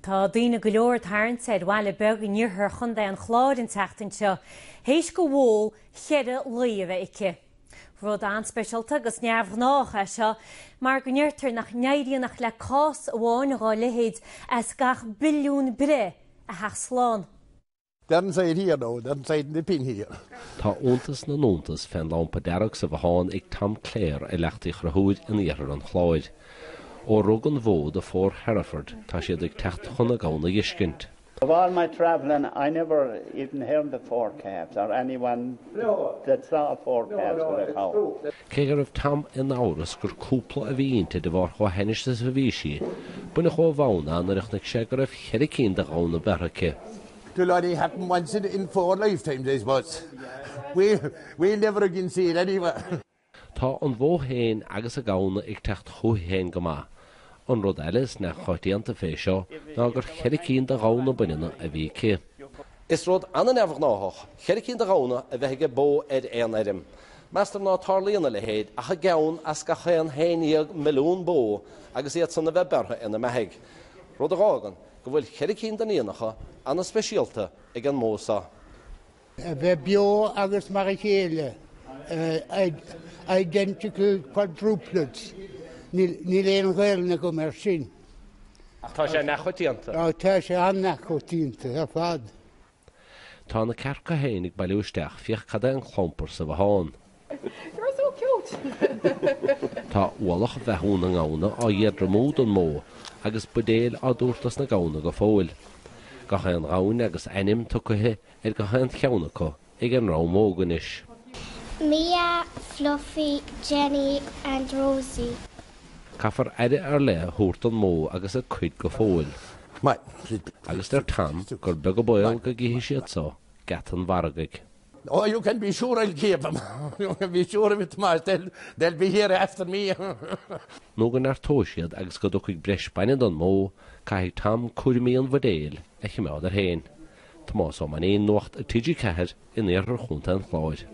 Tá daoine go leor ag tarraingt ar bhaile beag in iarthar Chontae an Chláir an tseachtain seo théis do bhó cheithre lao a bheith aici. Rud an-speisialta agus neamhghnách é seo mar go ndeirtear nach n-éiríonn ach le cás amháin dhá leithéid as gach billiún breith a theacht slán. They're inside here now, they're inside in the pen here. Tá iontas na n-iontas fén lampa dearg sa bhothán ag Tom Clare i Leacht Uí Chonchúir in iarthar an Chláir. Ó rug an bhó do phór Hereford tá siad ag teacht chun a gamhna a dh'fheiscint. Of all my travelling I never even heard of four calves or anyone that saw four calves with a cow. Cé go raibh Tom in amhras gur cúpla a bhí inti de bharr chomh hainnis is a bhí sí, baineadh ó bhonn é nuair a chonaic sé go raibh cheithre cinn de ghamhna bearrtha aici. It'll only happen once in four lifetimes I suppose. We'll never again see it anyway. Tá an bhó féin agus a gamhna ag teacht chúichi féin go maith. An rud eile is neamhchoitianta fé seo ná gur cheithre cinn de ghamhna baineanna a bhí aici. Is rud ana-neamhghnáthach cheithre cinn de ghamhna a bheith aige bó ar aon fheirm. Meastar ná tarlaíonn a leithéid ach i gceann as gach aon 11 milliún bó agus iad san a bheith bearrtha ina mbeathaigh. Rud a dh'fhágann go bhfuil cheithre cinn d'iníonacha ana-speisialta ag an mbó seo. A bheith beo agus mar a chéile, identical quadruplets, níl aon Ghaelainn agam air sin. Ach tá sé neamhchoitianta. Tá sé an-neamhchoitianta ar fad. Tá na cearca féin ag bailiú isteach, féach cad é an clampar sa bhothán. You're so cute! Tá ualach bheathú na ngamhna á éadromú don mbó agus buidéil á dtabhairt dos na gamhna go fóill. Gach aon ghamhain agus ainm tugtha ar gach aon cheann acu ag an ramhóg anois. Mia, Fluffy, Jenny and Rosie. Caithfear aire ar leith a thabhairt don mbó agus a cuid go fóill. Agus deir Tom gur beag an baol go gcífidh siad so geata an mhargaidh. Oh, you can be sure I'll keep them. You can be sure of it, Tomás, they'll, they'll be here after me. Nó go neartóidh siad agus go dtiocfaidh breis bainne don mbó, caithfidh Tom cúraimí an bhuidéil a chimeád air féin. Tomás Ó Mainnín, Nuacht TG4 in iarthar Chontae an Chláir.